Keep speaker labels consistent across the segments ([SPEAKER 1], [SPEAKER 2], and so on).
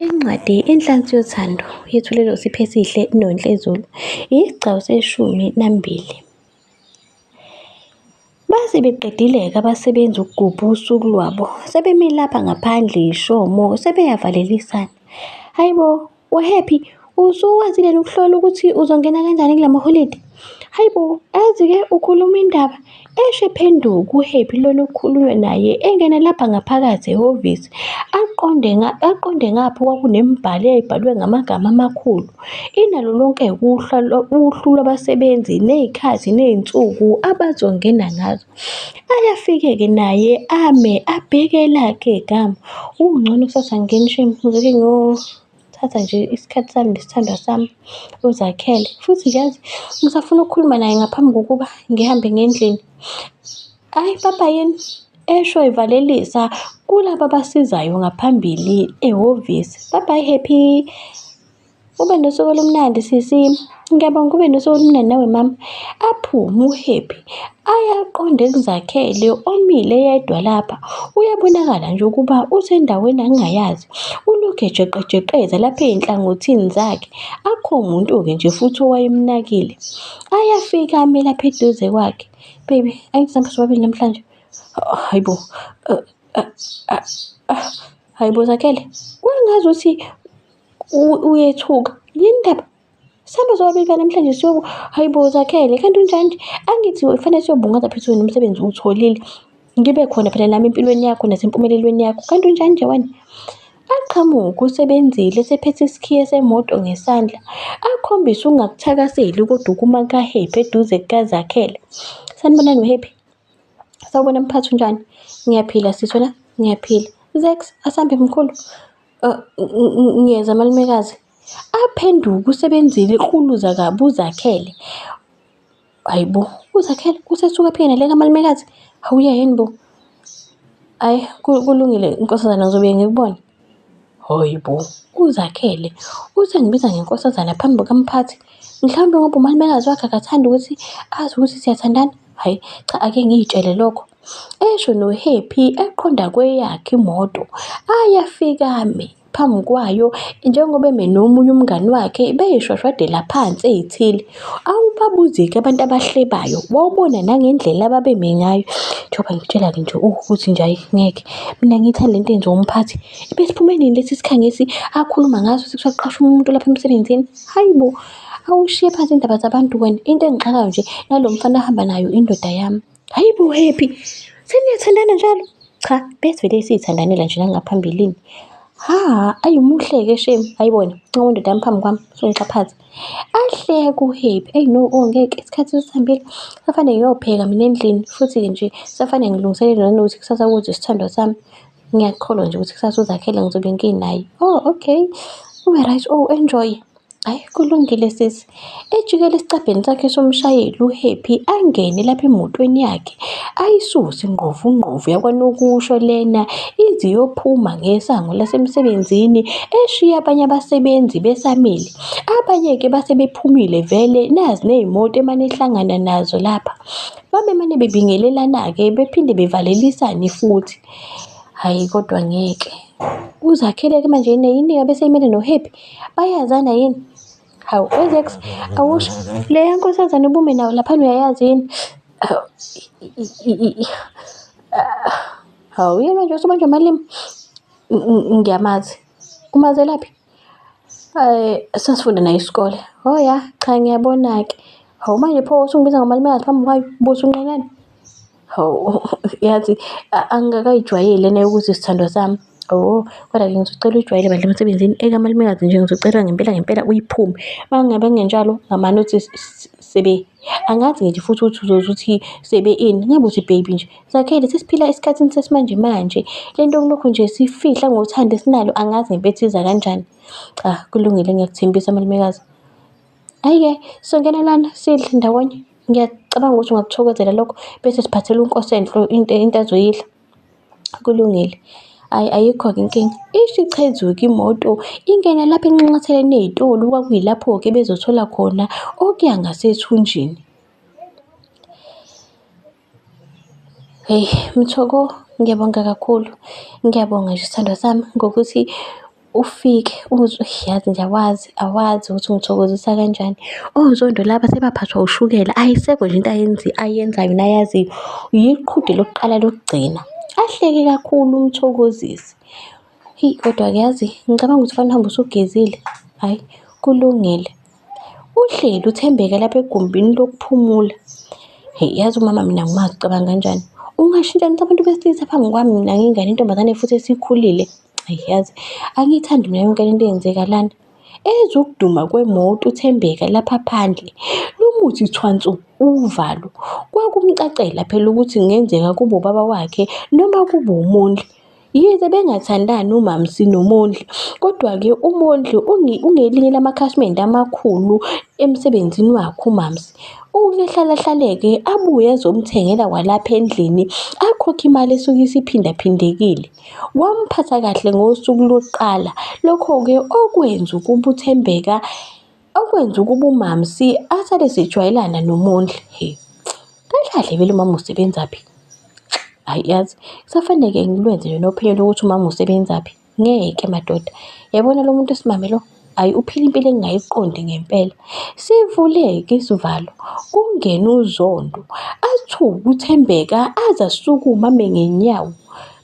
[SPEAKER 1] Incwadi Inhlansi Yothando yethulelwe uSiphesihle noNhlezulu, isigcawu seshumi nambili. Base beqedile-ke abasebenzi ukugubha usuku lwabo, sebemi lapha ngaphandle ishomo sebeyavalelisa. Hhayi bo, we-Happy, usukwazile yini ukuhlola ukuthi uzongena kanjani kula maholide? Hhayi bo, yazi-ke ukhuluma indaba. Esho ephenduka uHappy lona okukhulunywa naye engena lapha ngaphakathi ehhovisi aqonde aqonde ngapha okwakunemibhalo eyayibhalwe ngamagama amakhulu. Inalo lonke uhlu lwabasebenzi ney'khathi ney'nsuku abazongena ngazo. Ayafike-ke naye ame abheke elakhe igama. Ungcono kusasa ngingeni shame ngizoke ngiyothatha nje isikhathi sami nesithandwa sami uZakhele. Futhi nje yazi ngisafuna ukukhuluma naye ngaphambi kokuba ngihambe ngendlini. Ayi papa yini? Esho evalelisa kulaba abasizayo ngaphambili ehhovisi. Bye bye Happy. Ube nosuku olumnandi sisi. Ngiyabonga ube nosuku olumnandi nawe mama. Aphume uHappy ayaqonde kuZakhele omile yedwa lapha. Uyabonakala nje ukuba usendaweni angayazi. Ulokhu ejeqejeqeza lapha ey'nhlangothini zakhe. Akho muntu-ke nje futhi owayemnakile. Ayafika ame lapha eduze kwakhe. Baby, angithi sihamba sobabili namhlanje. Hayibo. Hayibo Zakhele, kwangazuthi uyethuka. Yini ndaba? Sihamba sobabili phela namhlanje siyoku hayi bo Zakhele kanti unjani nje? Angithi kufanele siyobungaza phela wena umsebenzi uwutholile. Ngibe khona phela nami empilweni yakho nasempumelelweni yakho. Kanti unjani nje wena? Aqhamuke uSebenzile esephethe isikhiye semoto ngesandla. Akhombise ukungakuthakaseli kodwa ukuma kukaHappy eduze kukaZakhele. Sanibonani weHappy. Sawubona mphathi unjani? Ngiyaphila sisi wena? Ngiyaphila. Zex, asambe mkhulu. Ngiyeza malumekazi. Aphenduke uSebenzile eqhuluza kabi uZakhele. Hhayi bo, uZakhele usesuka ephike nale kamalumekazi. Hawu yini bo? Hhayi kulungile nkosazana ngizobuye ngikubone. Hhayi bo, uZakhele usengibiza ngenkosazana phambi kukamphathi. Mhlawumbe ngoba umalumekazi wakhe akathandi ukuthi azi ukuthi siyathandana. Hhayi cha, ake ngiy'tshele lokho. Esho noHappy eqonda kweyakhe imoto ayafika ame phambi kwayo njengoba eme nomunye umngani wakhe beyishwashwadela phansi ey'thile. Awubabuzi-ke abantu abahlebayo wawubona nangendlela ababeme ngayo. Njengoba ngikutshela-ke nje ukuthi nje hhayi ngeke mina ngiyithandi lento eyenziwa umphathi. Ebesiphume nini lesi sikhangisi akhuluma ngaso sekuthiwa kuqashwa umuntu lapha emsebenzini? Hayi bo, awushiye phansi iy'ndaba zabantu wena. Into engixakayo nje nalo mfana ahamba nayo indoda yami. Hayi bo Happy, seniyathandana njalo? Cha, besivele siyithandanela nje nangaphambilini. Ha, ayi umuhle-ke shame. Hayi bona, ncoma indoda yami phambi kwami, usungixhaphaza. Ahleke uHappy, eyi no, oh ngeke isikhathi sesihambile. Kufanele ngiyopheka mina endlini futhi-ke nje kusafanele ngilungiselele nanokuthi kusasa kuze isithandwa sami. Ngiyakholwa nje ukuthi kusasa uZakhele ngizobe nginaye. Oh, okay. Ube right, oh enjoy. Hhayi kulungile sisi. Ejikele esicabheni sakhe somshayeli uHappy angene lapha emotweni yakhe ayisuse ingqovungqovu yakwanokusho lena ize iyophuma ngesango lasemsebenzini eshiya abanye abasebenzi besamile. Abanye-ke base bephumile vele nazi ney'moto emane ehlangana nazo lapha. Babemane bebingelelana-ke bephinde bevalelisane futhi. Hhayi kodwa ngeke. Uzakhele-ke manje yini bese imele noHappy. Bayazana yini? Hawu, Ezex, awusho leya nkosazana ubume nayo laphana uyayazi yini? Hawu, yena nje usubanjwa amalimi. Ngiyamazi. Umazelaphi? Sasifunda naye isikole. Oh ya, cha ngiyabona-ke. Hawu manje pho usungibiza ngomalumekazi phambi kwayo, ubuthi unqenani? Hawu, yazi angikakayijwayeli lena yokuthi sithandwa sami. Oh, kodwa-ke ngizocela uyijwayele bandla emsebenzini ekamalumekazi nje ngizocela ngempela ngempela uyiphume. Uma ngabe kungenjalo ngamane uthi sebe angazi nje futhi ukuthi uzoze uthi sebe ini ngabe uthi baby nje. Zakhele sesiphila esikhathini sesimanje manje. Le nto yokulokhu nje sifihla ngothando esinalo angazi ngempethu iza kanjani. Cha, kulungile ngiyakuthembisa malumekazi. Hhayi-ke songena lana sidle ndawonye. Ngiyacabanga ukuthi ungakuthokozela lokho bese siphathela uNkosenhle into into azoyidla. Kulungile. Hhayi ayikho-ke inkinga. Isho ichezuke imoto ingena lapha enxanxatheleni ey'tolo kwakuyilapho-ke bezothola khona okuya ngasethunjini. Hheyi Mthoko, ngiyabonga kakhulu. Ngiyabonga nje sithandwa sami ngokuthi. Ufike uzwe, yazi nje awazi, awazi ukuthi ungithokozisa kanjani. OZondo laba sebaphathwa ushukela, ayisekho nje into ayenzayo nayaziyo. Yiqhude lokuqala lokugcina. Ahleke kakhulu uMthokozisi. Heyi kodwa-ke yazi ngicabanga ukuthi kufanele uhambe usugezile. Hhayi kulungile. Uhleli uThembeka lapha egumbini lokuphumula. Heyi yazi umama mina angimazi ucabanga kanjani. Ungashintshanisa abantu besilisa phambi kwami mina ngiyingane intombazane futhi esikhulile. Hhayi yazi angiyithandi mina yonke lento eyenzeka lana. Ezwa ukuduma kwemoto uThembeka lapha phandle. Lumuthi thwansu uvalo. Kwakumcacela phela ukuthi kungenzeka kube ubaba wakhe noma kube uMondli. Yize bengathandani uMamsi noMondli, kodwa-ke uMondli ungelinye lamakhasimende amakhulu emsebenzini wakhe uMamsi. Uke ahlale-ke abuye azomthengela kwalapha endlini, akhokhe imali esuke isiphindaphindekile. Wamphatha kahle ngosuku lokuqala, lokho-ke okwenza ukuba uThembeka, okwenza ukuba uMamsi asale esejwayelana noMondli. He, kahle kahle vele umama usebenzaphi? Hhayi yazi, kusafanele-ke ngilwenze nje nophenyo lokuthi umama usebenzaphi. Ngeke madoda, yabona lo muntu wesimame lo, hhayi uphila impilo engingayiqondi ngempela. Sivuleke isivalo, kungene uZondo, athuke uThembeka aze asukume ame ngenyawo.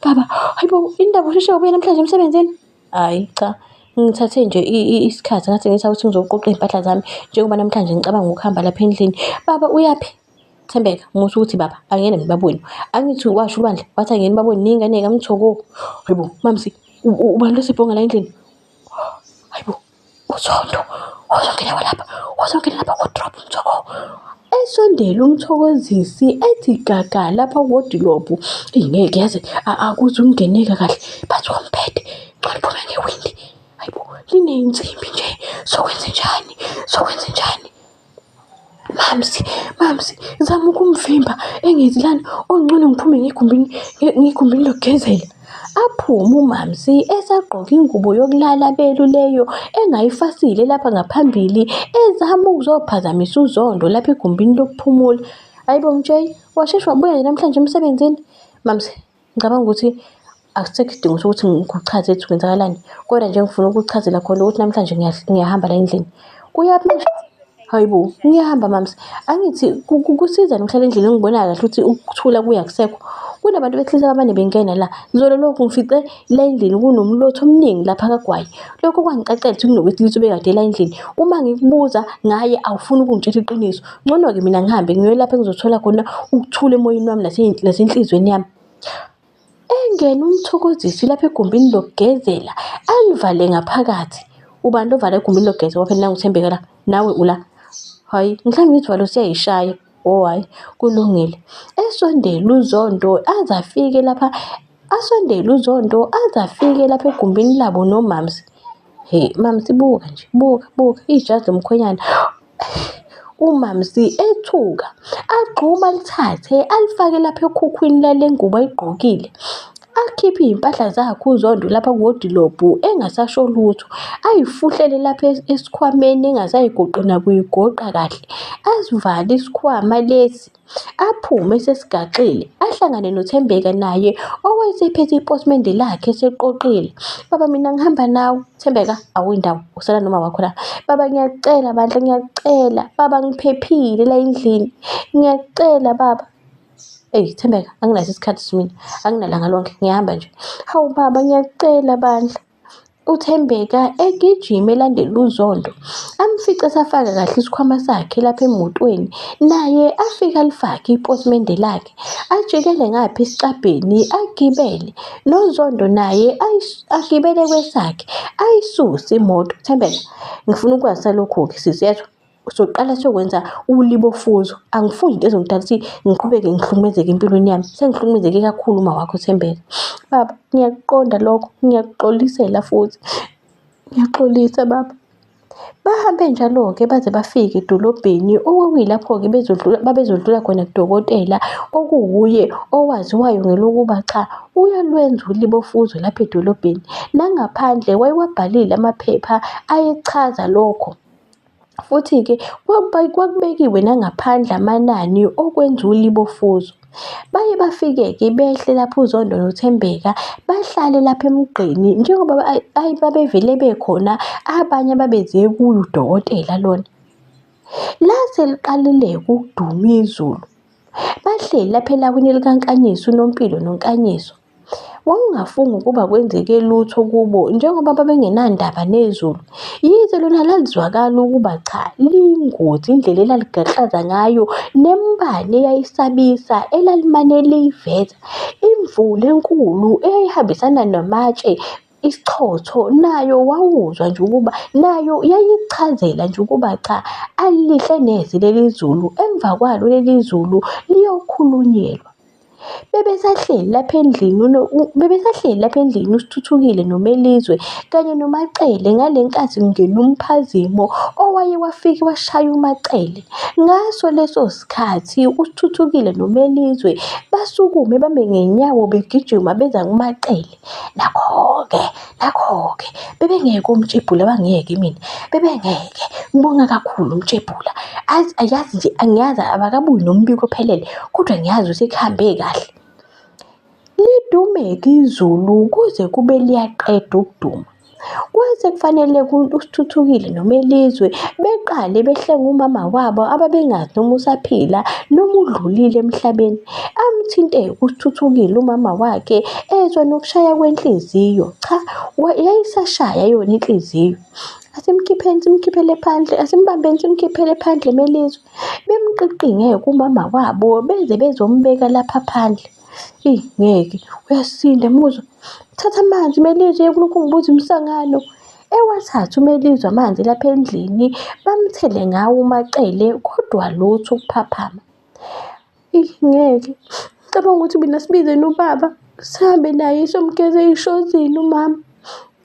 [SPEAKER 1] Baba, hayibo indaba usheshe wabuya namhlanje emsebenzini? Hhayi cha, ngithathe nje isikhathi ngathi ngithi awuthi ngizoqoqa iy'mpahla zami njengoba namhlanje ngicabanga ukuhamba lapha endlini. Baba uyaphi? Thembeka, musa ukuthi baba angiyena mina ubaba wenu. Angithi washo uLwandle wathi angiyena ubaba wenu niyingane kaMthoko. Hayibo mamsi, ubani lo osebhonga la endlini? Hayibo uZondo, uzongena kwalapha, uzongena lapha ku-drop uMthoko. Esondela uMthokozisi ethi gaga lapha kuwodilobhu. Eyi ngeke yazi akuze ukungeneka kahle phansi kombhede. Ngcono uphume ngewindi. Hayibo liney'nsimbi nje, sokwenzenjani, sokwenzenjani? Mamsi, mamsi, zama ukumvimba engezi lana ongcono ngiphume ngegumbini ngegumbini lokugezela. Aphume umamsi esagqoke ingubo yokulala belu leyo engayifasile lapha ngaphambili ezama ukuzophazamisa uZondo lapha egumbini lokuphumula. Hayibo Mtshey, washeshe wabuya nje namhlanje emsebenzini? Mamsi, Ngicabanga ukuthi akusekho isidingo sokuthi ngikuchaze ukuthi kwenzakalani, kodwa nje ngifuna ukukuchazela khona ukuthi namhlanje ngiyahamba la endlini. Uyaphi manje? Hayi bo, ngiyahamba mamsi. Angithi kusizani ukuhlala endlini engibonayo kahle ukuthi ukuthula kuya akusekho. Kunabantu besilisa abamane bengena la. Zolo lokhu ngifice la endlini kunomlotha omningi lapha kagwayi. Lokho kwangicacela ukuthi kunowesilisa obekade la endlini. Uma ngikubuza ngaye awufuni ukungitshela iqiniso. Ngcono-ke mina ngihambe ngiye lapho engizothola khona ukuthula emoyeni wami nasenhliziyweni yami. Engene uMthokozisi lapha egumbini lokugezela alivale ngaphakathi. Ubani lo ovala egumbini lokugeza ngoba phela nangu uThembeka la, nawe ula. Hhayi, mhlawumbe isivalo siyayishaya. Oh hhayi, kulungile. Esondele uZondo aze afike lapha, asondele uZondo aze afike lapha egumbini labo noMamsi. He, Mamsi buka nje, buka, buka, ijazi lomkhwenyana. UMamsi ethuka, agxume alithathe alifake lapha ekhukhwini lale ngubo ayigqokile. Akhiphe iy'mpahla zakhe uZondo lapha kuwodilobhu engasasho lutho. Ayifuhlele lapha esikhwameni engasayigoqi nakuyigoqa kahle. Asivale isikhwama lesi. Aphume esesigaxile, ahlangane noThembeka naye owayesephethe iposimende lakhe eseqoqile. Baba mina ngihamba nawe. Thembeka, awuyindawo, usala noma wakho la. Baba ngiyakucela bandla, ngiyakucela. Baba ngiphephile la endlini. Ngiyakucela baba. Eyi Thembeka, anginaso isikhathi mina, anginalanga lonke, ngiyahamba nje. Hawu baba ngiyakucela bandla. UThembeka egijima elandela uZondo, amfice esafaka kahle isikhwama sakhe lapha emotweni, naye afike alifake iposimende lakhe, ajikele ngapha esicabheni agibele, noZondo naye agibele kwesakhe, ayisuse imoto. Thembeka, ngifuna ukwazisa lokhu-ke sisi yezwa? Soqala siyokwenza ulibofuzo. Angifuni into ezongidala ukuthi ngiqhubeke ngihlukumezeke empilweni yami. Sengihlukumezeke kakhulu uma wakho Thembeka. Baba, ngiyakuqonda lokho, ngiyakuxolisela futhi. Ngiyaxolisa baba. Bahambe njalo-ke baze bafike edolobheni okwakuyilapho-ke bezodlula babezodlula khona kudokotela okuwuye owaziwayo ngelokuba cha uyalwenza ulibofuzo lapha edolobheni. Nangaphandle wayewabhalile amaphepha ayechaza lokho. Futhi-ke kwakubekiwe nangaphandle amanani okwenza ulibofuzo. Baye bafike-ke behle lapho uZondo noThembeka bahlale lapha emgqeni njengoba ayi babevele bekhona abanye ababeze kuye udokotela lona. Lase liqalile-ke ukuduma izulu. Bahleli lapha elawini likaNkanyiso uNompilo noNkanyiso. Wawungafunga ukuba kwenzeke lutho kubo njengoba babengenandaba nezulu. Yize lona lalizwakala ukuba cha liyingozi indlela elaligaklaza ngayo nemibani eyayisabisa elalimane liyiveza. Imvula enkulu eyayihambisana namatshe isichotho nayo wawuzwa nje ukuba nayo yayichazela nje ukuba cha alihle neze leli zulu emva kwalo leli zulu liyokhulunyelwa. Bebesahleli lapha endlini bebesahleli lapha endlini uSithuthukile noMelizwe kanye noMaCele ngale nkathi kungena umphazimo owaye wafike washaya uMaCele. Ngaso leso sikhathi uSithuthukile noMelizwe basukume bame ngenyawo begijima beza kuMaCele. Nakho-ke, nakho-ke bebengeke oMtshebhula bangiyeke mina, bebengeke. Ngibonga kakhulu Mtshebhula. Ayazi nje angiyazi abakabuyi nombiko ophelele kodwa ngiyazi ukuthi kuhambe kahle. Lidume-ke izulu kuze kube liyaqeda ukuduma. Kwase kufanele uSithuthukile noMelizwe beqale behlenga umama wabo ababengazi noma usaphila noma udlulile emhlabeni. Amthinte uSithuthukile umama wakhe ezwa nokushaya kwenhliziyo. Cha, yayisashaya yona inhliziyo. Asimkhipheni simkhiphele phandle, asimbambeni simkhiphele phandle Melizwe. Bemqiqinge kumama wabo beze bezombeka lapha phandle. Eyi ngeke uyasinda muzwa. Thatha amanzi Melizwe yeka ulokhu ungibuza imisangano. Ewathathe uMelizwe amanzi lapha endlini bamthele ngawo uMaCele kodwa lutho ukuphaphama. Eyi ngeke ngicabanga ukuthi mina sibize nobaba sihambe naye siyomgeza eyishozini umama.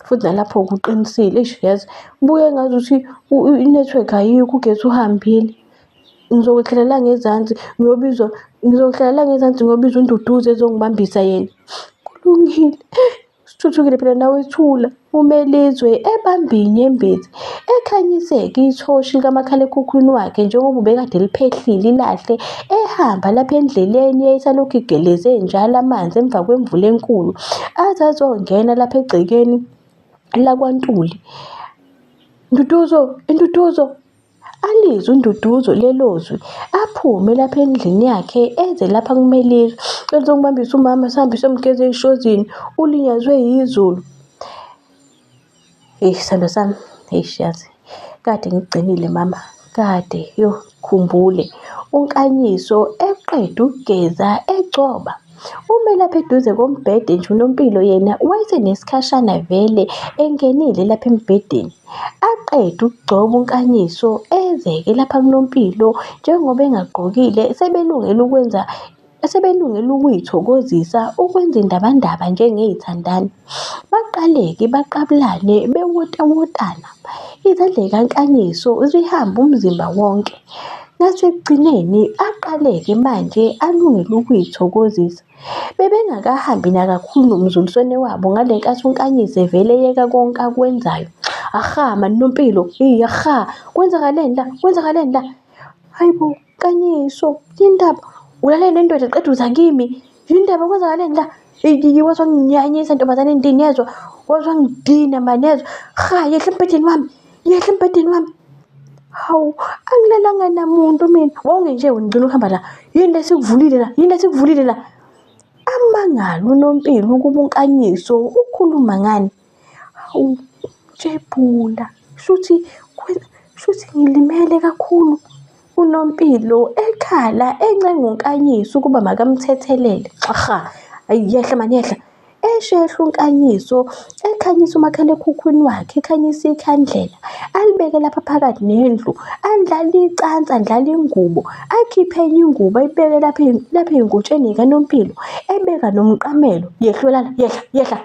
[SPEAKER 1] Futhi nalapho kuqinisile eish yazi buye ngazuthi i-network ayikho ugesi uhambile. Ngizokwehlela la ngezansi ngiyobizwa ngizokwehlela la ngezansi ngiyobiza uNduduzo ezongibambisa yena. Kulungile. Sithuthukile phela nawe thula. UMelizwe ebambe inyembezi ekhanyiseke ithoshi likamakhalekhukhwini wakhe njengoba ubekade liphehlile ilahle ehamba lapha endleleni eyayisalokhu igeleze njalo amanzi emva kwemvula enkulu aze azongena lapha egcekeni lakwaNtuli. Nduduzo, Nduduzo, Alizwe uNduduzo lelo zwi, aphume lapha endlini yakhe eze lapha kuMelizwe. Cela uzongibambisa umama sihambe siyomgeza ey'shozini, ulinyazwe yizulu. Eyi sithandwa sami, eish yazi kade ngikugcinile mama, kade yo khumbule. UNkanyiso eqeda ukugeza egcoba. Ume lapha eduze kombhede nje uNompilo yena wayesenesikhashana vele engenile lapha embhedeni. Aqede ukugcoba uNkanyiso eze-ke lapha kuNompilo njengoba engagqokile sebelungele ukwenza sebelungele ukuyithokozisa ukwenza indabandaba njengey'thandani. Baqale-ke baqabulane bewotawotana. Izandla zikaNkanyiso zihamba umzimba wonke. Ngasekugcineni aqale-ke manje alungele ukuyithokozisa. Bebengakahambi nakakhulu nomzuliswane wabo ngale nkathi uNkanyezi evele eyeka konke akwenzayo. Ahha mani Nompilo, ahha, kwenzakaleni la, kwenzakaleni la? Hayi bo, Nkanyiso, yini ndaba? Ulale nendoda qeda uza kimi. Yini ndaba kwenzakaleni la? Eyi waze wanginyanyisa ntombazane endini yezwa, waze wangidina mani yezwa. Ha, yehla embhedeni wami, yehla embhedeni wami. Hawu, angilalanga namuntu mina. Wawungenje wena ugcina ukuhamba la. Yini le esikuvulile la? Yini le esikuvulile la? Amangala uNompilo ukuba uNkanyiso ukhuluma ngani. Hawu, Tshebhula, shuthi shuthi ngilimele kakhulu. UNompilo ekhala encenga uNkanyiso ukuba makamthethelele. Xarha, ayi yehla mani yehla. Eshehla uNkanyiso ekhanyisa umakhalekhukhwini wakhe, ekhanyisa ikhandlela, alibeke lapha phakathi nendlu, andlale icansi, andlale ingubo, akhiphe enye ingubo ayibeke lapha lapha ey'ngutsheni y'kaNompilo, ebeka nomqamelo. Yehla lana, yehla, yehla.